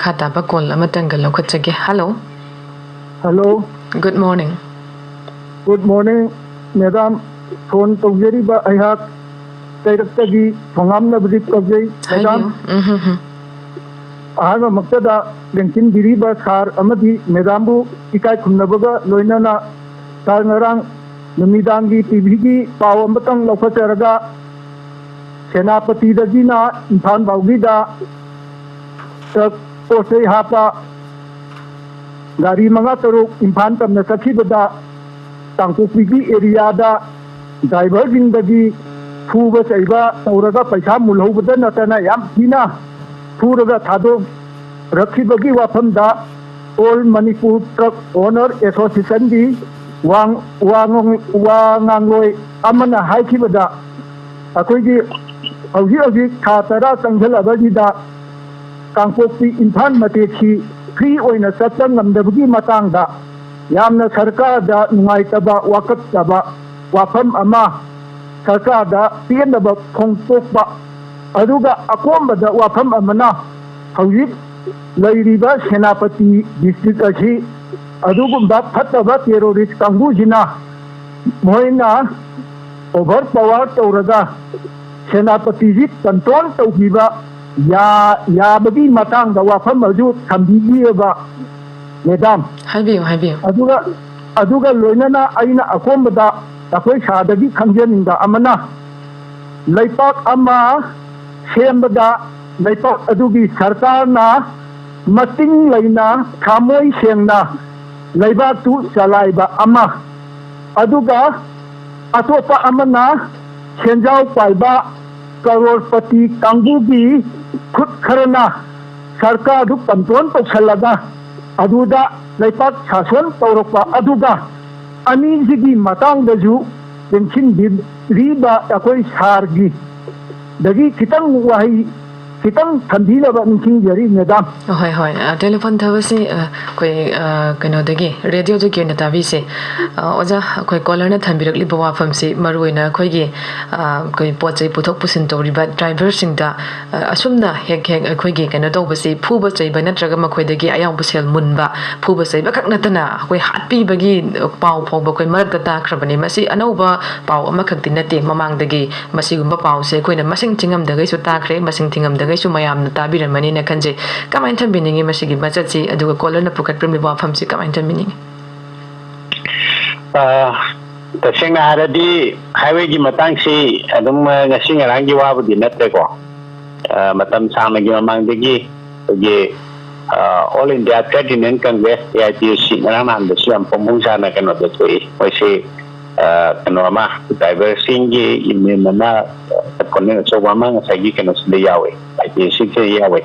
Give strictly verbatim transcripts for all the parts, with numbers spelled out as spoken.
ꯃꯈꯥ ꯇꯥꯕ ꯀꯣꯜ ꯑꯃꯇꯪꯒ ꯂꯧꯈꯠꯆꯒꯦ꯫ Hello. Hello. Good morning. Good morning madam. Phone ꯇꯧꯖꯔꯤꯕ ꯑꯩꯍꯥꯛ ꯀꯩꯔꯛꯇꯒꯤ ꯊꯣꯉꯥꯝ ꯅꯕꯖꯤꯠ ꯀꯧꯖꯩ꯫ ꯃꯦꯗꯥꯝ, ꯍꯥꯏꯕꯤꯌꯨ꯫ ꯎꯝ, ꯍꯝ, ꯍꯝ꯫ ꯑꯍꯥꯟꯕꯃꯛꯇꯗ ꯂꯦꯡꯁꯤꯟꯕꯤꯔꯤꯕ ꯁꯥꯔ ꯑꯃꯗꯤ ꯃꯦꯗꯥꯝꯕꯨ ꯏꯀꯥꯏ ꯈꯨꯝꯅꯕꯒ ꯂꯣꯏꯅꯅ, ꯁꯥꯔ, ꯉꯔꯥꯡ ꯅꯨꯃꯤꯗꯥꯡꯒꯤ ꯇꯤꯚꯤꯒꯤ ꯄꯥꯎ ꯑꯃꯇꯪ ꯂꯧꯈꯠꯆꯔꯒ, ꯁꯦꯅꯥꯄꯇꯤꯗꯒꯤꯅ ꯏꯝꯐꯥꯜ ꯐꯥꯎꯒꯤꯗ ꯇ꯭ꯔꯛ ꯄꯣꯠ ꯆꯩ ꯍꯥꯞꯄ ꯒꯥꯔꯤ ꯃꯉꯥ ꯇꯔꯨꯛ ꯏꯝꯐꯥꯜ ꯇꯝꯅ ꯆꯠꯈꯤꯕꯗ, ꯀꯥꯡꯄꯣꯛꯄꯤꯒꯤ ꯑꯦꯔꯤꯌꯥꯗ ꯗ꯭ꯔꯥꯏꯚꯔꯁꯤꯡꯗꯒꯤ ꯐꯨꯕ ꯆꯩꯕ ꯇꯧꯔꯒ ꯄꯩꯁꯥ ꯃꯨꯜꯍꯧꯕꯗ ꯅꯠꯇꯅ ꯌꯥꯝ ꯊꯤꯅ ꯐꯨꯔꯒ ꯊꯥꯗꯣꯔꯛꯈꯤꯕꯒꯤ ꯋꯥꯐꯝꯗ All Manipur Truck Owner Associationꯒꯤ ꯋꯥ ꯉꯥꯡꯂꯣꯏ ꯑꯃꯅ ꯍꯥꯏꯈꯤꯕꯗ, ꯑꯩꯈꯣꯏꯒꯤ ꯍꯧꯖꯤꯛ ꯍꯧꯖꯤꯛ ꯊꯥ ꯇꯔꯥ ꯆꯪꯁꯤꯜꯂꯕꯁꯤꯗ ꯀꯥꯡꯄꯣꯛꯄꯤ ꯏꯝꯐꯥꯜ ꯃꯇꯦꯛꯁꯤ ꯐ꯭ꯔꯤ ꯑꯣꯏꯅ ꯆꯠꯄ ꯉꯝꯗꯕꯒꯤ ꯃꯇꯥꯡꯗ ꯌꯥꯝꯅ ꯁꯔꯀꯥꯔꯗ ꯅꯨꯡꯉꯥꯏꯇꯕ, ꯋꯥꯀꯠꯆꯕ ꯋꯥꯐꯝ ꯑꯃ, ꯁꯔꯀꯥꯔꯗ ꯄꯦꯟꯗꯕ ꯐꯣꯡꯗꯣꯛꯄ, ꯑꯗꯨꯒ ꯑꯀꯣꯝꯕꯗ ꯋꯥꯐꯝ ꯑꯃꯅ, ꯍꯧꯖꯤꯛ ꯂꯩꯔꯤꯕ ꯁꯦꯅꯥꯄꯇꯤ ꯗꯤꯁꯇ꯭ꯔꯤꯛ ꯑꯁꯤ ꯑꯗꯨꯒꯨꯝꯕ ꯐꯠꯇꯕ ꯇꯦꯔꯣꯔꯤꯁ ꯀꯥꯡꯕꯨꯁꯤꯅ ꯃꯣꯏꯅ ꯑꯣꯚꯔ ꯄꯋꯥꯔ ꯇꯧꯔꯒ ꯁꯦꯅꯥꯄꯇꯤꯁꯤ ꯀꯟꯇ꯭ꯔꯣꯜ ꯇꯧꯈꯤꯕ ꯌꯥ-, ꯌꯥꯕꯒꯤ ꯃꯇꯥꯡꯗ ꯋꯥꯐꯝ ꯑꯗꯨ ꯊꯝꯕꯤꯈꯤꯑꯕ, ꯃꯦꯗꯥꯝ꯫ ꯍꯥꯏꯕꯤꯌꯨ, ꯍꯥꯏꯕꯤꯌꯨ꯫ ꯑꯗꯨꯒ, ꯑꯗꯨꯒ ꯂꯣꯏꯅꯅ ꯑꯩꯅ ꯑꯀꯣꯝꯕꯗ ꯑꯩꯈꯣꯏ ꯁꯥꯔꯗꯒꯤ ꯈꯪꯖꯅꯤꯡꯕ ꯑꯃꯅ, ꯂꯩꯄꯥꯛ ꯑꯃ ꯁꯦꯝꯕꯗ ꯂꯩꯄꯥꯛ ꯑꯗꯨꯒꯤ ꯁꯔꯀꯥꯔꯅ ꯃꯇꯤꯡ ꯂꯩꯅ, ꯊꯃꯣꯏ ꯁꯦꯡꯅ ꯂꯩꯕꯥꯛꯇꯨ ꯆꯂꯥꯏꯕ ꯑꯃ, ꯑꯗꯨꯒ ꯑꯇꯣꯞꯄ ꯑꯃꯅ ꯁꯦꯟꯖꯥꯎ ꯄꯥꯏꯕ ꯀꯔꯣꯔꯄꯇꯤ ꯀꯥꯡꯕꯨꯒꯤ ꯈꯨꯠ ꯈꯔꯅ ꯁꯔꯀꯥꯔꯗꯨ ꯀꯟꯇ꯭ꯔꯣꯜ ꯇꯧꯁꯜꯂꯒ ꯑꯗꯨꯗ ꯂꯩꯄꯥꯛ ꯁꯥꯁꯣꯟ ꯇꯧꯔꯛꯄ, ꯑꯗꯨꯒ ꯑꯅꯤꯁꯤꯒꯤ ꯃꯇꯥꯡꯗꯁꯨ ꯆꯦꯟꯁꯤꯟꯕꯤꯔꯤꯕ ꯑꯩꯈꯣꯏ ꯁꯥꯔꯒꯤ ꯗꯒꯤ ꯈꯤꯇꯪ ꯋꯥꯍꯩ ꯈꯤꯇꯪ ꯊꯝꯕꯤꯅꯕ ꯅꯤꯡꯁꯤꯡꯖꯔꯤ, ꯃꯦꯗꯥꯝ꯫ ꯍꯣꯏ, ꯍꯣꯏ꯫ ꯑ, ꯇꯦꯂꯤꯐꯣꯟ ꯊꯕꯛꯁꯤ, ꯑ, ꯑꯩꯈꯣꯏ, ꯑ, ꯀꯩꯅꯣꯗꯒꯤ, ꯔꯦꯗꯤꯑꯣꯗꯒꯤ ꯑꯣꯏꯅ ꯇꯥꯕꯤꯁꯦ꯫ ꯑ, ꯑꯣꯖꯥ, ꯑꯩꯈꯣꯏ ꯀꯣꯂꯔꯅ ꯊꯝꯕꯤꯔꯛꯂꯤꯕ ꯋꯥꯐꯝꯁꯤ ꯃꯔꯨꯑꯣꯏꯅ ꯑꯩꯈꯣꯏꯒꯤ, ꯑ, ꯑꯩꯈꯣꯏ ꯄꯣꯠ ꯆꯩ ꯄꯨꯊꯣꯛ ꯄꯨꯁꯤꯟ ꯇꯧꯔꯤꯕ ꯗ꯭ꯔꯥꯏꯚꯔꯁꯤꯡꯗ, ꯑ, ꯑꯁꯨꯝꯅ ꯍꯦꯛ ꯍꯦꯛ ꯑꯩꯈꯣꯏꯒꯤ ꯀꯩꯅꯣ ꯇꯧꯕꯁꯤ, ꯐꯨꯕ ꯆꯩꯕ ꯅꯠꯇ꯭ꯔꯒ ꯃꯈꯣꯏꯗꯒꯤ ꯑꯌꯥꯎꯕ ꯁꯦꯜ ꯃꯨꯟꯕ, ꯐꯨꯕ ꯆꯩꯕ ꯈꯛ ꯅꯠꯇꯅ ꯑꯩꯈꯣꯏ ꯍꯥꯠꯄꯤꯕꯒꯤ ꯄꯥꯎ ꯐꯥꯎꯕ ꯑꯩꯈꯣꯏ ꯃꯔꯛꯇ ꯇꯥꯈ꯭ꯔꯕꯅꯤ꯫ ꯃꯁꯤ ꯑꯅꯧꯕ ꯄꯥꯎ ꯑꯃꯈꯛꯇꯤ ꯅꯠꯇꯦ꯫ ꯃꯃꯥꯡꯗꯒꯤ ꯃꯁꯤꯒꯨꯝꯕ ꯄꯥꯎꯁꯦ ꯑꯩꯈꯣꯏꯅ ꯃꯁꯤꯡ ꯊꯤꯉꯝꯗꯒꯩꯁꯨ ꯇꯥꯈ꯭ꯔꯦ, ꯃꯁꯤꯡ ꯊꯤꯉꯝꯗꯒꯩꯁꯨ ꯃꯌꯥꯝꯅ ꯇꯥꯕꯤꯔꯝꯃꯅꯤꯅ ꯈꯟꯖꯩ꯫ ꯀꯃꯥꯏꯅ ꯊꯝꯕꯤꯅꯤꯡꯉꯤ ꯃꯁꯤꯒꯤ ꯃꯆꯠꯁꯤ, ꯑꯗꯨꯒ ꯀꯣꯂꯔꯅ ꯄꯨꯈꯠꯄꯤꯔꯝꯂꯤꯕ ꯋꯥꯐꯝꯁꯤ ꯀꯃꯥꯏꯅ ꯊꯝꯕꯤꯅꯤꯡꯉꯤ? ꯑ, ꯇꯁꯦꯡꯅ ꯍꯥꯏꯔꯗꯤ, ꯍꯥꯏꯋꯦꯒꯤ ꯃꯇꯥꯡꯁꯤ ꯑꯗꯨꯝ, ꯑ, ꯉꯁꯤ ꯉꯔꯥꯡꯒꯤ ꯋꯥꯕꯨꯗꯤ ꯅꯠꯇ꯭ꯔꯦꯀꯣ꯫ ꯑ, ꯃꯇꯝ ꯁꯥꯡꯅꯒꯤ ꯃꯃꯥꯡꯗꯒꯤ ꯑꯩꯈꯣꯏꯒꯤ, ꯑ, All India Trade Union Congress, A I T U C, ꯉꯔꯥꯡ ꯅꯍꯥꯟꯗꯁꯨ ꯌꯥꯝ ꯐꯣꯡ ꯐꯣꯡ ꯁꯥꯅ ꯀꯩꯅꯣꯗ ꯊꯣꯛꯏ꯫ ꯃꯣꯏꯁꯤ, ꯑ, ꯀꯩꯅꯣ ꯑꯃ, ꯗ꯭ꯔꯥꯏꯚꯔꯁꯤꯡꯒꯤ ꯌꯨꯅꯤꯌꯟ ꯑꯃ, ꯑ, ꯀꯣꯟꯚꯦꯟ ꯑꯆꯧꯕ ꯑꯃ ꯉꯁꯥꯏꯒꯤ ꯀꯩꯅꯣꯁꯤꯗ ꯌꯥꯎꯋꯦ, ꯑꯥꯏ ꯇꯤ ꯁꯤꯗ ꯌꯥꯎꯋꯦ꯫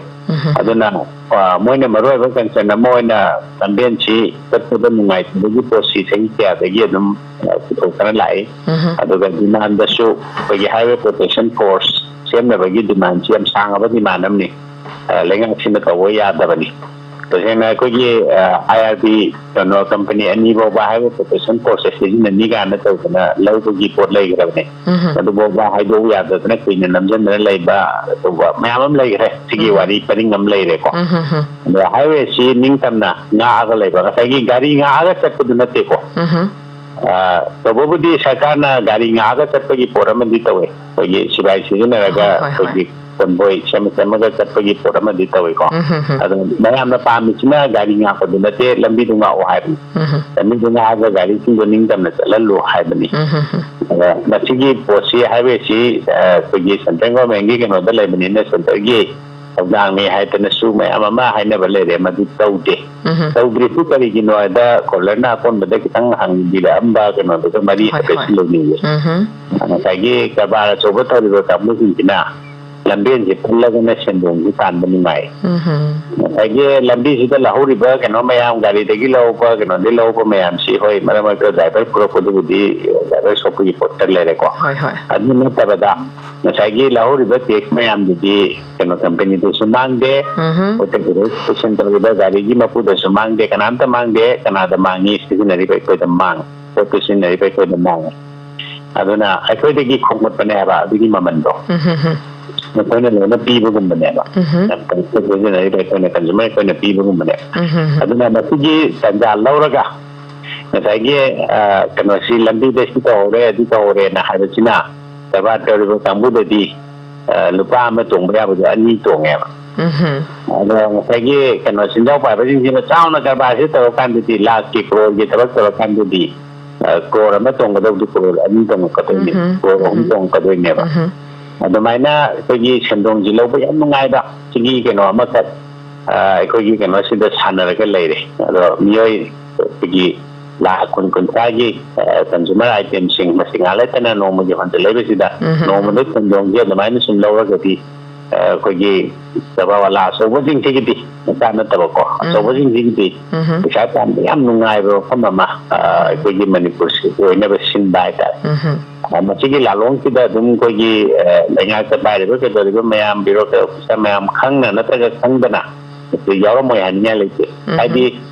ꯑꯗꯨꯅ, ꯑ, ꯃꯣꯏꯅ ꯃꯔꯨꯑꯣꯏꯕ ꯀꯟꯁꯔꯟ ꯑꯃ ꯑꯣꯏꯅ ꯂꯝꯕꯦꯟꯁꯤ ꯆꯠꯄꯗ ꯅꯨꯡꯉꯥꯏꯇꯕꯒꯤ ꯄꯣꯠꯁꯤ ꯆꯍꯤ ꯀꯌꯥꯗꯒꯤ ꯑꯗꯨꯝ, ꯑ, ꯄꯨꯊꯣꯛꯇꯅ ꯂꯥꯛꯏ꯫ ꯑꯗꯨꯒ ꯗꯤꯃꯥꯟꯗꯁꯨ ꯑꯩꯈꯣꯏꯒꯤ ꯍꯥꯏꯋꯦ ꯄ꯭ꯔꯣꯇꯦꯛꯁꯟ ꯐꯣꯔꯁ ꯁꯦꯝꯅꯕꯒꯤ ꯗꯤꯃꯥꯟꯁꯤ ꯌꯥꯝ ꯁꯥꯡꯉꯕ ꯗꯤꯃꯥꯟ ꯑꯃꯅꯤ꯫ ꯑ, ꯂꯩꯉꯥꯛꯁꯤꯅ ꯇꯧꯕ ꯌꯥꯗꯕꯅꯤ꯫ ꯇꯁꯦꯡꯅ ꯑꯩꯈꯣꯏꯒꯤ, ꯑ, ꯑꯥꯏ ꯑꯥꯔ ꯕꯤ ꯀꯩꯅꯣ ꯀꯝꯄꯅꯤ ꯑꯅꯤ ꯐꯥꯎꯕ ꯍꯥꯏꯋꯦ ꯄ꯭ꯔꯣꯇꯦꯛꯁꯟ ꯐꯣꯔꯁꯁꯦ ꯁꯤꯖꯤꯟꯅꯅꯤ ꯀꯥꯏꯅ ꯇꯧꯗꯅ ꯂꯧꯕꯒꯤ ꯄꯣꯠ ꯂꯩꯈ꯭ꯔꯕꯅꯦ꯫ ꯑꯗꯨꯐꯥꯎꯕ ꯍꯥꯏꯗꯣꯛꯎ ꯌꯥꯗꯗꯅ ꯀꯨꯏꯅ ꯅꯝꯁꯤꯟꯗꯅ ꯂꯩꯕ ꯑꯗꯨꯒꯨꯝꯕ ꯃꯌꯥꯝ ꯑꯃ ꯂꯩꯈ꯭ꯔꯦ꯫ ꯁꯤꯒꯤ ꯋꯥꯔꯤ ꯄꯔꯤꯡ ꯑꯃ ꯂꯩꯔꯦꯀꯣ꯫ ꯑꯗꯣ ꯍꯥꯏꯋꯦꯁꯤ ꯅꯤꯡꯇꯝꯅ ꯉꯥꯛꯑꯒ ꯂꯩꯕ, ꯉꯁꯥꯏꯒꯤ ꯒꯥꯔꯤ ꯉꯥꯛꯑꯒ ꯆꯠꯄꯗꯨ ꯅꯠꯇꯦꯀꯣ꯫ ꯑ, ꯇꯧꯕꯕꯨꯗꯤ ꯁꯔꯀꯥꯔꯅ ꯒꯥꯔꯤ ꯉꯥꯛꯑꯒ ꯆꯠꯄꯒꯤ ꯄꯣꯠ ꯑꯃꯗꯤ ꯇꯧꯋꯦ, ꯑꯩꯈꯣꯏꯒꯤ ꯁꯤꯕꯥꯏ ꯁꯤꯖꯤꯟꯅꯔꯒ ꯍꯣꯏ, ꯍꯣꯏ, ꯍꯣꯏ꯫ ꯑꯩꯈꯣꯏꯒꯤ ꯀꯣꯟꯕꯣꯏ ꯁꯦꯝꯃ ꯁꯦꯝꯃꯒ ꯆꯠꯄꯒꯤ ꯄꯣꯠ ꯑꯃꯗꯤ ꯇꯧꯋꯤꯀꯣ꯫ ꯑꯗꯣ ꯃꯌꯥꯝꯅ ꯄꯥꯝꯃꯤꯁꯤꯅ ꯒꯥꯔꯤ ꯉꯥꯛꯄꯗꯨ ꯅꯠꯇꯦ, ꯂꯝꯕꯤꯗꯨ ꯉꯥꯛꯑꯣ ꯍꯥꯏꯕꯅꯤ꯫ ꯂꯝꯕꯤꯗꯨ ꯉꯥꯛꯑꯒ ꯒꯥꯔꯤꯁꯤꯡꯗꯣ ꯅꯤꯡꯇꯝꯅ ꯆꯠꯍꯜꯂꯨ ꯍꯥꯏꯕꯅꯤ꯫ ꯑꯗ ꯃꯁꯤꯒꯤ ꯄꯣꯠꯁꯤ, ꯍꯥꯏꯋꯦꯁꯤ, ꯑ, ꯑꯩꯈꯣꯏꯒꯤ ꯁꯦꯟꯇ꯭ꯔꯦꯜ ꯒꯣꯔꯃꯦꯟꯒꯤ ꯀꯩꯅꯣꯗ ꯂꯩꯕꯅꯤꯅ, ꯁꯦꯟꯇꯔꯒꯤ ꯊꯧꯗꯥꯡꯅꯤ ꯍꯥꯏꯗꯅꯁꯨ ꯃꯌꯥꯝ ꯑꯃ ꯍꯥꯏꯅꯕ ꯂꯩꯔꯦ, ꯃꯗꯨ ꯇꯧꯗꯦ꯫ ꯇꯧꯗ꯭ꯔꯤꯁꯤ ꯀꯔꯤꯒꯤꯅꯣ ꯍꯥꯏꯗ, ꯀꯣꯂꯔꯅ ꯑꯀꯣꯟꯕꯗ ꯈꯤꯇꯪ ꯍꯪꯕꯤꯔꯛꯑꯝꯕ ꯀꯩꯅꯣꯗꯨꯒ ꯃꯔꯤ ꯍꯣꯏ, ꯍꯥꯏꯐꯦꯠ ꯍꯣꯏ꯫ ꯂꯩꯅꯩꯌꯦ꯫ ꯉꯁꯥꯏꯒꯤ ꯀꯔꯕꯥꯔ ꯑꯆꯧꯕ ꯇꯧꯔꯤꯕ ꯀꯥꯡꯕꯨꯁꯤꯡꯁꯤꯅ ꯂꯝꯕꯦꯟꯁꯦ ꯄꯨꯜꯂꯒꯅ ꯁꯦꯟꯗꯣꯡꯁꯤ ꯇꯥꯟꯕ ꯅꯨꯡꯉꯥꯏ꯫ ꯎꯝꯍꯨꯝ꯫ ꯉꯁꯥꯏꯒꯤ ꯂꯝꯕꯤꯁꯤꯗ ꯂꯧꯍꯧꯔꯤꯕ ꯀꯩꯅꯣ ꯃꯌꯥꯝ, ꯒꯥꯔꯤꯗꯒꯤ ꯂꯧꯕ, ꯀꯩꯅꯣꯗꯒꯤ ꯂꯧꯕ ꯃꯌꯥꯝꯁꯤ, ꯍꯣꯏ, ꯃꯔꯛ ꯃꯔꯛꯇ ꯗ꯭ꯔꯥꯏꯚꯔ ꯄꯨꯔꯛꯄꯗꯨꯕꯨꯗꯤ ꯗ꯭ꯔꯥꯏꯚꯔ ꯁꯣꯛꯄꯒꯤ ꯄꯣꯠꯇ ꯂꯩꯔꯦꯀꯣ꯫ ꯍꯣꯏ, ꯍꯣꯏ꯫ ꯑꯗꯨ ꯅꯠꯇꯕꯗ ꯉꯁꯥꯏꯒꯤ ꯂꯧꯍꯧꯔꯤꯕ ꯇꯦꯛꯁ ꯃꯌꯥꯝꯗꯨꯗꯤ ꯀꯩꯅꯣ ꯀꯝꯄꯦꯅꯤꯗꯁꯨ ꯃꯥꯡꯗꯦ, ꯎꯝꯍꯨꯝ꯫ ꯑꯣꯇꯣ ꯄꯦꯁꯦꯟ ꯇꯧꯔꯤꯕ ꯒꯥꯔꯤꯒꯤ ꯃꯄꯨꯗꯁꯨ ꯃꯥꯡꯗꯦ, ꯀꯅꯥꯝꯇ ꯃꯥꯡꯗꯦ꯫ ꯀꯅꯥꯗ ꯃꯥꯡꯉꯤ? ꯁꯤꯖꯤꯟꯅꯔꯤꯕ ꯑꯩꯈꯣꯏꯗ ꯃꯥꯡꯉꯤ, ꯄꯣꯠꯇꯨ ꯁꯤꯖꯤꯟꯅꯔꯤꯕ ꯑꯩꯈꯣꯏꯗ ꯃꯥꯡꯉꯤ꯫ ꯑꯗꯨꯅ ꯑꯩꯈꯣꯏꯗꯒꯤ ꯈꯣꯝꯒꯠꯄꯅꯦ ꯍꯥꯏꯕ ꯑꯗꯨꯒꯤ ꯃꯃꯟꯗꯣ꯫ ꯎꯝ, ꯍꯝ, ꯍꯝ꯫ ꯑꯩꯈꯣꯏꯅ ꯂꯣꯏꯅ ꯄꯤꯕꯒꯨꯝꯕꯅꯦꯕ꯫ ꯎꯝ, ꯍꯝ꯫ ꯌꯥꯝ ꯐꯩ, ꯁꯤꯖꯤꯟꯅꯔꯤꯕ ꯑꯩꯈꯣꯏꯅ, ꯀꯟꯖꯨꯃꯔ ꯑꯩꯈꯣꯏꯅ ꯄꯤꯕꯒꯨꯝꯕꯅꯦꯕ꯫ ꯎꯝ, ꯍꯝ, ꯍꯝ꯫ ꯑꯗꯨꯅ ꯃꯁꯤꯒꯤ ꯇꯥꯟꯖꯥ ꯂꯧꯔꯒ ꯉꯁꯥꯏꯒꯤ, ꯑ, ꯀꯩꯅꯣꯁꯤ ꯂꯝꯕꯤꯗ ꯁꯤ ꯇꯧꯍꯧꯔꯦ, ꯑꯗꯨ ꯇꯧꯍꯧꯔꯦꯅ ꯍꯥꯏꯕꯁꯤꯅ ꯀꯔꯕꯥꯔ ꯇꯧꯔꯤꯕ ꯀꯥꯡꯕꯨꯗꯗꯤ, ꯑ, ꯂꯨꯄꯥ ꯑꯃ ꯇꯣꯡꯕ ꯌꯥꯕꯗꯣ ꯑꯅꯤ ꯇꯣꯡꯉꯦꯕ꯫ ꯎꯝ, ꯍꯝ꯫ ꯑꯗꯣ ꯉꯁꯥꯏꯒꯤ ꯀꯩꯅꯣ, ꯁꯦꯟꯖꯥꯎ ꯄꯥꯏꯕꯁꯤꯡꯁꯤꯅ ꯆꯥꯎꯅ ꯀꯔꯕꯥꯔꯁꯤ ꯇꯧꯔꯀꯥꯟꯗꯗꯤ, ꯂꯥꯛꯀꯤ, ꯀ꯭ꯔꯣꯔꯒꯤ ꯊꯕꯛ ꯇꯧꯔꯀꯥꯟꯗꯗꯤ, ꯑ, ꯀ꯭ꯔꯣꯔ ꯑꯃ ꯇꯣꯡꯒꯗꯧꯗꯨ ꯀ꯭ꯔꯣꯔ ꯑꯅꯤ ꯇꯣꯡꯉꯛꯀꯗꯣꯏꯅꯤ, ꯎꯝꯍꯨꯝ, ꯀ꯭ꯔꯣꯔ ꯑꯍꯨꯝ ꯎꯝꯍꯨꯝ꯫ ꯇꯣꯡꯉꯛꯀꯗꯣꯏꯅꯦꯕ꯫ ꯎꯝꯍꯨꯝ꯫ ꯑꯗꯨꯃꯥꯏꯅ ꯑꯩꯈꯣꯏꯒꯤ ꯁꯦꯟꯗꯣꯡꯁꯤ ꯂꯧꯕ ꯌꯥꯝ ꯅꯨꯡꯉꯥꯏꯕ, ꯁꯤꯒꯤ ꯀꯩꯅꯣ ꯑꯃꯈꯛ, ꯑ, ꯑꯩꯈꯣꯏꯒꯤ ꯀꯩꯅꯣꯁꯤꯗ ꯁꯥꯟꯅꯔꯒ ꯂꯩꯔꯦ꯫ ꯑꯗꯣ ꯃꯤꯑꯣꯏ ꯑꯩꯈꯣꯏꯒꯤ ꯂꯥꯈ ꯀꯨꯟ, ꯀꯨꯟꯊ꯭ꯔꯥꯒꯤ, ꯑ, ꯀꯟꯖꯨꯃꯔ ꯑꯥꯏꯇꯦꯝꯁꯤꯡ ꯃꯁꯤꯡ ꯉꯥ ꯂꯩꯇꯅ ꯅꯣꯡꯃꯒꯤ ꯍꯣꯟꯖꯜꯂꯛꯏꯕꯁꯤꯗ, ꯎꯝꯍꯨꯝ꯫ ꯅꯣꯡꯃꯗ ꯁꯦꯟꯗꯣꯡꯁꯦ ꯑꯗꯨꯃꯥꯏꯅ ꯁꯨꯝ ꯂꯧꯔꯒꯗꯤ, ꯑ, ꯑꯩꯈꯣꯏꯒꯤ ꯀꯔꯕꯥꯔ ꯋꯥꯂꯥ ꯑꯆꯧꯕꯁꯤꯡꯁꯤꯒꯤꯗꯤ, ꯃꯆꯥ ꯅꯠꯇꯕꯀꯣ, ꯎꯝ꯫ ꯑꯆꯧꯕꯁꯤꯡꯁꯤꯒꯤꯗꯤ ꯎꯝꯍꯨꯝ꯫ ꯄꯩꯁꯥ ꯇꯥꯟꯕ ꯌꯥꯝ ꯅꯨꯡꯉꯥꯏꯕ ꯃꯐꯝ ꯑꯃ, ꯑ, ꯑꯩꯈꯣꯏꯒꯤ ꯃꯅꯤꯄꯨꯔꯁꯤ ꯑꯣꯏꯅꯕ ꯁꯤꯟꯕ ꯍꯥꯏꯇꯥꯔꯦ꯫ ꯎꯝꯍꯨꯝ꯫ ꯑ, ꯃꯁꯤꯒꯤ ꯂꯥꯂꯣꯡꯁꯤꯗ ꯑꯗꯨꯝ ꯑꯩꯈꯣꯏꯒꯤ, ꯑ, ꯂꯩꯉꯥꯛꯇ ꯄꯥꯏꯔꯤꯕ ꯀꯩꯗꯧꯔꯤꯕ ꯃꯌꯥꯝ, ꯕ꯭ꯌꯨꯔꯣꯀ꯭ꯔꯦꯠ ꯑꯣꯐꯤꯁꯥꯔ ꯃꯌꯥꯝ ꯈꯪꯅ ꯅꯠꯇ꯭ꯔꯒ ꯈꯪꯗꯅ ꯌꯥꯎꯔꯝꯃꯣꯏ ꯍꯥꯏꯅꯤꯡꯉꯥꯏ ꯂꯩꯇꯦ꯫ ꯎꯝꯍꯨꯝ꯫ ꯍꯥꯏꯗꯤ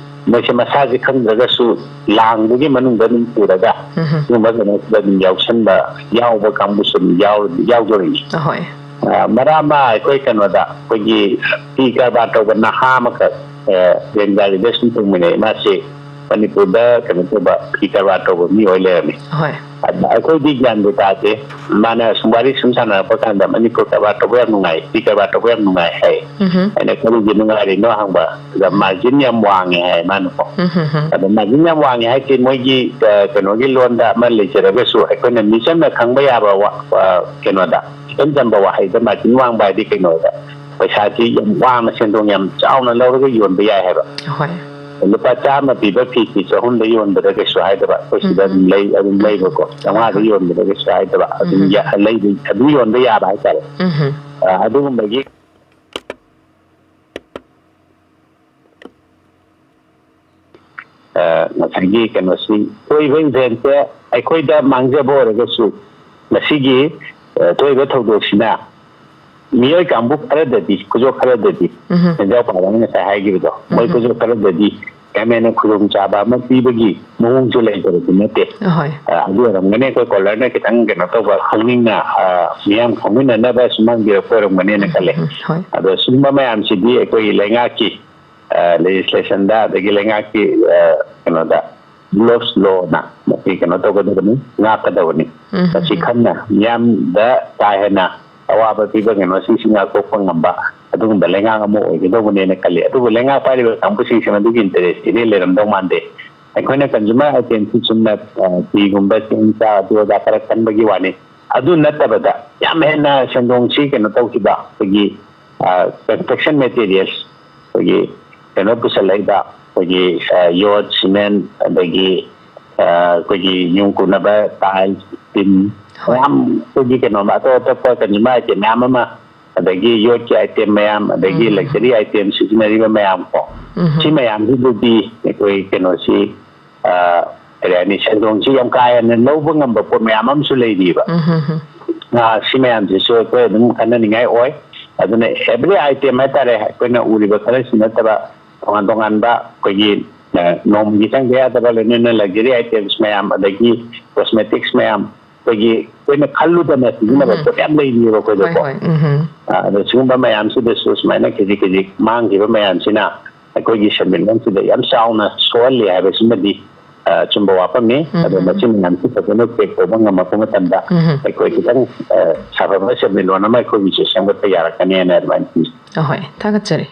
ꯃꯣꯏꯁꯦ ꯃꯁꯥꯁꯦ ꯈꯪꯗ꯭ꯔꯒꯁꯨ ꯂꯥꯡꯗꯨꯒꯤ ꯃꯅꯨꯡꯗ ꯑꯗꯨꯝ ꯄꯨꯔꯒ ꯎꯝꯍꯨꯝ꯫ ꯁꯤꯒꯨꯝꯕ ꯀꯩꯅꯣꯁꯤꯗ ꯑꯗꯨꯝ ꯌꯥꯎꯁꯟꯕ, ꯌꯥꯎꯕ ꯀꯥꯡꯕꯨꯁꯨ ꯑꯗꯨꯝ ꯌꯥꯎ-, ꯌꯥꯎꯗꯣꯔꯤꯅꯤ꯫ ꯑꯍꯣꯏ꯫ ꯑ, ꯃꯔꯛ ꯑꯃ ꯑꯩꯈꯣꯏ ꯀꯩꯅꯣꯗ, ꯑꯩꯈꯣꯏꯒꯤ ꯐꯤ ꯀꯔꯕꯥꯔ ꯇꯧꯕ ꯅꯍꯥ ꯑꯃꯈꯛ, ꯑ, ꯔꯦꯜ ꯒꯥꯔꯤꯗ ꯁꯨꯝ ꯇꯣꯡꯃꯤꯟꯅꯩ꯫ ꯃꯥꯁꯤ ꯃꯅꯤꯄꯨꯔꯗ ꯀꯩꯅꯣ ꯇꯧꯕ, ꯐꯤ ꯀꯔꯕꯥꯔ ꯇꯧꯕ ꯃꯤ ꯑꯣꯏ ꯂꯩꯔꯝꯃꯤ꯫ ꯍꯣꯏ꯫ ꯑꯗ ꯑꯩꯈꯣꯏꯗꯤ ꯒ꯭ꯌꯥꯟꯕꯨ ꯇꯥꯗꯦ꯫ ꯃꯥꯅ ꯁꯨꯝ ꯋꯥꯔꯤ ꯁꯨꯝ ꯁꯥꯟꯅꯔꯛꯄ ꯀꯥꯟꯗ, "ꯃꯅꯤꯄꯨꯔ ꯀꯔꯕꯥꯔ ꯇꯧꯕ ꯌꯥꯝ ꯅꯨꯡꯉꯥꯏ, ꯐꯤ ꯀꯔꯕꯥꯔ ꯇꯧꯕ ꯌꯥꯝ ꯅꯨꯡꯉꯥꯏ," ꯍꯥꯏ꯫ ꯎꯝꯍꯨꯝ꯫ ꯑꯩꯅ, "ꯀꯔꯤꯒꯤ ꯅꯨꯡꯉꯥꯏꯔꯤꯅꯣ?" ꯍꯪꯕ꯫ ꯑꯗ, "ꯃꯥꯔꯖꯤꯟ ꯌꯥꯝ ꯋꯥꯡꯉꯦ," ꯍꯥꯏ ꯃꯥꯅꯀꯣ꯫ ꯎꯝꯍꯨꯝ꯫ ꯑꯗ ꯃꯥꯔꯖꯤꯟ ꯌꯥꯝ ꯋꯥꯡꯉꯦ ꯍꯥꯏꯁꯦ ꯃꯣꯏꯒꯤ, ꯑ, ꯀꯩꯅꯣꯒꯤ ꯂꯣꯟꯗ ꯑꯃ ꯂꯩꯖꯔꯒꯁꯨ, ꯑꯩꯈꯣꯏꯅ ꯃꯤꯆꯝꯅ ꯈꯪꯕ ꯌꯥꯕ ꯋꯥ-, ꯑ, ꯀꯩꯅꯣꯗ, ꯏꯆꯝ ꯆꯝꯕ ꯋꯥꯍꯩꯗ ꯃꯥꯔꯖꯤꯟ ꯋꯥꯡꯕ ꯍꯥꯏꯗꯤ ꯀꯩꯅꯣꯗ, ꯄꯩꯁꯥꯁꯤ ꯌꯥꯝ ꯋꯥꯡꯅ, ꯁꯦꯟꯗꯣꯡ ꯌꯥꯝ ꯆꯥꯎꯅ ꯂꯧꯔꯒ ꯌꯣꯟꯕ ꯌꯥꯏ ꯍꯥꯏꯕ꯫ ꯍꯣꯏ꯫ ꯂꯨꯄꯥ ꯆꯥꯝꯃ ꯄꯤꯕ ꯐꯤꯁꯤ ꯆꯍꯨꯝꯗ ꯌꯣꯟꯕꯗ ꯀꯩꯁꯨ ꯍꯥꯏꯗꯕ꯫ ꯑꯩꯈꯣꯏ ꯁꯤꯗ ꯑꯗꯨꯝ ꯎꯝ꯫ ꯂꯩ-, ꯑꯗꯨꯝ ꯎꯝ꯫ ꯂꯩꯕꯀꯣ꯫ ꯆꯥꯝꯃꯉꯥꯗ ꯎꯝ꯫ ꯌꯣꯟꯕꯗ ꯀꯩꯁꯨ ꯍꯥꯏꯗꯕ꯫ ꯑꯗꯨꯝ ꯎꯝ꯫ ꯌꯥ-, ꯂꯩꯕ-, ꯑꯗꯨꯝ ꯌꯣꯟꯕ ꯌꯥꯕ ꯍꯥꯏꯇꯥꯔꯦ꯫ ꯎꯝ꯫ ꯑ, ꯑꯗꯨꯒꯨꯝꯕꯒꯤ, ꯑ, ꯉꯁꯥꯏꯒꯤ ꯀꯩꯅꯣꯁꯤ, ꯊꯣꯛꯏꯕ ꯏꯚꯦꯟꯁꯦ ꯑꯩꯈꯣꯏꯗ ꯃꯥꯡꯖꯕ ꯑꯣꯏꯔꯒꯁꯨ, ꯃꯁꯤꯒꯤ, ꯑ, ꯊꯣꯛꯏꯕ ꯊꯧꯗꯣꯛꯁꯤꯅ ꯃꯤꯑꯣꯏ ꯀꯥꯡꯕꯨ ꯈꯔꯗꯗꯤ, ꯈꯨꯖꯣꯞ ꯈꯔꯗꯗꯤ, ꯎꯝꯍꯨꯝ꯫ ꯁꯦꯟꯖꯥꯎ ꯄꯥꯏꯕꯅ ꯉꯁꯥꯏ ꯍꯥꯏꯈꯤꯕꯗꯣ, ꯃꯣꯏ ꯎꯝꯍꯨꯝ꯫ ꯈꯨꯖꯣꯞ ꯈꯔꯗꯗꯤ ꯌꯥꯝ ꯍꯦꯟꯅ ꯈꯨꯗꯣꯡꯆꯥꯕ ꯑꯃ ꯄꯤꯕꯒꯤ ꯃꯑꯣꯡꯁꯨ ꯂꯩꯇꯕꯗꯤ ꯅꯠꯇꯦ꯫ ꯑꯍꯣꯏ꯫ ꯑ, ꯑꯗꯨ ꯑꯣꯏꯔꯝꯒꯅꯤ ꯑꯩꯈꯣꯏ ꯀꯣꯂꯔꯅ ꯈꯤꯇꯪ ꯀꯩꯅꯣ ꯇꯧꯕ, ꯈꯪꯅꯤꯡꯅ, ꯑ, ꯃꯤꯌꯥꯝ ꯈꯪꯃꯤꯟꯅꯅꯕ ꯁꯨꯝ ꯍꯪꯕꯤꯔꯛꯄ ꯑꯣꯏꯔꯝꯒꯅꯤꯅ ꯈꯜꯂꯦ꯫ ꯎꯝ, ꯎꯝ, ꯍꯣꯏ꯫ ꯑꯗꯣ ꯁꯤꯒꯨꯝꯕ ꯃꯌꯥꯝꯁꯤꯗꯤ ꯑꯩꯈꯣꯏꯒꯤ ꯂꯩꯉꯥꯛꯀꯤ, ꯑ, ꯂꯦꯖꯤꯁꯂꯦꯁꯟꯗ, ꯑꯗꯒꯤ ꯂꯩꯉꯥꯛꯀꯤ, ꯑ, ꯀꯩꯅꯣꯗ, ꯂꯣꯁ ꯂꯣꯅ ꯃꯁꯤ ꯀꯩꯅꯣ ꯇꯧꯒꯗꯕꯅꯤ, ꯉꯥꯛꯀꯗꯕꯅꯤ꯫ ꯎꯝ, ꯃꯁꯤ ꯎꯝ꯫ ꯈꯟꯅ ꯃꯤꯌꯥꯝꯗ ꯀꯥ ꯍꯦꯟꯅ ꯑꯋꯥꯕ ꯄꯤꯕ ꯀꯩꯅꯣꯁꯤꯡꯁꯤ ꯉꯥꯛꯊꯣꯛꯄ ꯉꯝꯕ ꯑꯗꯨꯒꯨꯝꯕ ꯂꯩꯉꯥꯛ ꯑꯃ ꯑꯣꯏꯒꯗꯧꯕꯅꯦꯅ ꯈꯜꯂꯤ꯫ ꯑꯗꯨꯕꯨ ꯂꯩꯉꯥꯛ ꯄꯥꯏꯔꯤꯕ ꯀꯥꯡꯕꯨꯁꯤꯡꯁꯤ ꯃꯗꯨꯒꯤ ꯏꯟꯇꯔꯦꯁ ꯏꯔꯩ ꯂꯩꯔꯝꯗꯧ ꯃꯥꯟꯗꯦ꯫ ꯑꯩꯈꯣꯏꯅ ꯀꯟꯖꯨꯃꯔ ꯑꯥꯏꯇꯦꯝꯁꯤ ꯆꯨꯝꯅ, ꯑ, ꯐꯤꯒꯨꯝꯕ, ꯆꯦꯡ, ꯆꯥꯛ, ꯑꯗꯨ ꯑꯗꯥ ꯈꯔ ꯈꯟꯕꯒꯤ ꯋꯥꯅꯤ꯫ ꯑꯗꯨ ꯅꯠꯇꯕꯗ ꯌꯥꯝ ꯍꯦꯟꯅ ꯁꯦꯟꯗꯣꯡꯁꯤ ꯀꯩꯅꯣ ꯇꯧꯈꯤꯕ ꯑꯩꯈꯣꯏꯒꯤ, ꯑ, ꯀꯟꯁꯇ꯭ꯔꯛꯁꯟ ꯃꯦꯇꯦꯔꯤꯌꯦꯜꯁ, ꯑꯩꯈꯣꯏꯒꯤ ꯀꯩꯅꯣ ꯄꯨꯁꯜꯂꯛꯏꯕ, ꯑꯩꯈꯣꯏꯒꯤ, ꯑ, ꯌꯣꯠ, ꯁꯤꯃꯦꯟ, ꯑꯗꯒꯤ, ꯑ, ꯑꯩꯈꯣꯏꯒꯤ ꯌꯨꯝ ꯀꯨꯅꯕ ꯇꯥꯏꯜꯁ, ꯇꯤꯟ, ꯍꯣꯏ꯫ ꯃꯌꯥꯝ ꯑꯩꯈꯣꯏꯒꯤ ꯀꯩꯅꯣ ꯑꯇꯣꯞ ꯑꯇꯣꯞꯄ ꯀꯟꯖꯨꯃꯔ ꯑꯥꯏꯇꯦꯝ ꯃꯌꯥꯝ ꯑꯃ, ꯑꯗꯒꯤ ꯌꯣꯠꯀꯤ ꯑꯥꯏꯇꯦꯝ ꯃꯌꯥꯝ, ꯑꯗꯒꯤ ꯎꯝ꯫ ꯂꯛꯖꯔꯤ ꯑꯥꯏꯇꯦꯝ ꯁꯤꯖꯤꯟꯅꯔꯤꯕ ꯃꯌꯥꯝ ꯀꯣ, ꯎꯝ꯫ ꯁꯤ ꯃꯌꯥꯝꯁꯤꯗꯗꯤ ꯑꯩꯈꯣꯏ ꯀꯩꯅꯣꯁꯤ, ꯑ, ꯀꯔꯤ ꯍꯥꯏꯅꯤ, ꯁꯦꯟꯗꯣꯡꯁꯤ ꯌꯥꯝ ꯀꯥ ꯍꯦꯟꯅ ꯂꯧꯕ ꯉꯝꯕ ꯄꯣꯠ ꯃꯌꯥꯝ ꯑꯃꯁꯨ ꯂꯩꯔꯤꯕ꯫ ꯎꯝ, ꯎꯝ, ꯎꯝ꯫ ꯑ, ꯁꯤ ꯃꯌꯥꯝꯁꯤꯁꯨ ꯑꯩꯈꯣꯏ ꯑꯗꯨꯝ ꯈꯟꯅꯅꯤꯡꯉꯥꯏ ꯑꯣꯏ꯫ ꯑꯗꯨꯅ every item ꯍꯥꯏꯇꯥꯔꯦ, ꯑꯩꯈꯣꯏꯅ ꯎꯔꯤꯕ ꯈꯔꯁꯤ ꯅꯠꯇꯕ ꯇꯣꯉꯥꯟ ꯇꯣꯉꯥꯟꯕ ꯑꯩꯈꯣꯏꯒꯤ, ꯑ, ꯅꯣꯡꯃꯒꯤ ꯆꯪꯗ ꯌꯥꯗꯕ, ꯂꯣꯏꯅꯅ luxury items ꯃꯌꯥꯝ, ꯑꯗꯒꯤ cosmetics ꯃꯌꯥꯝ, ꯑꯩꯈꯣꯏꯒꯤ ꯑꯩꯈꯣꯏꯅ ꯈꯜꯂꯨꯗꯅ ꯁꯤꯖꯤꯟꯅꯕ ꯎꯝ꯫ ꯄꯣꯠ ꯌꯥꯝ ꯂꯩꯔꯤꯑꯕ ꯍꯣꯏ, ꯑꯩꯈꯣꯏꯗꯀꯣ꯫ ꯍꯣꯏ꯫ ꯎꯝ꯫ ꯑ, ꯑꯗꯣ ꯁꯤꯒꯨꯝꯕ ꯃꯌꯥꯝꯁꯤꯗꯁꯨ ꯁꯨꯃꯥꯏꯅ ꯈꯖꯤꯛ ꯈꯖꯤꯛ ꯃꯥꯡꯈꯤꯕ ꯃꯌꯥꯝꯁꯤꯅ ꯑꯩꯈꯣꯏꯒꯤ ꯁꯦꯟꯃꯤꯠꯂꯣꯟꯁꯤꯗ ꯌꯥꯝ ꯆꯥꯎꯅ ꯁꯣꯛꯍꯜꯂꯤ ꯍꯥꯏꯕꯁꯤꯃꯗꯤ, ꯑ, ꯑꯆꯨꯝꯕ ꯋꯥꯐꯝꯅꯤ꯫ ꯎꯝ, ꯑꯗꯣ ꯎꯝ꯫ ꯃꯁꯤ ꯃꯌꯥꯝꯁꯤ ꯐꯖꯅ check ꯇꯧꯕ ꯉꯝꯃꯛꯄ ꯃꯇꯝꯗ ꯎꯝ꯫ ꯑꯩꯈꯣꯏ ꯈꯤꯇꯪ, ꯑ, ꯁꯥꯐꯕ ꯁꯦꯟꯃꯤꯠꯂꯣꯟ ꯑꯃ ꯑꯩꯈꯣꯏꯒꯤꯁꯨ ꯁꯦꯝꯒꯠꯄ ꯌꯥꯔꯛꯀꯅꯤꯅ ꯑꯗꯨꯃꯥꯏꯅ ꯈꯟꯖꯩ꯫ ꯑꯍꯣꯏ, ꯊꯥꯒꯠꯆꯔꯤ꯫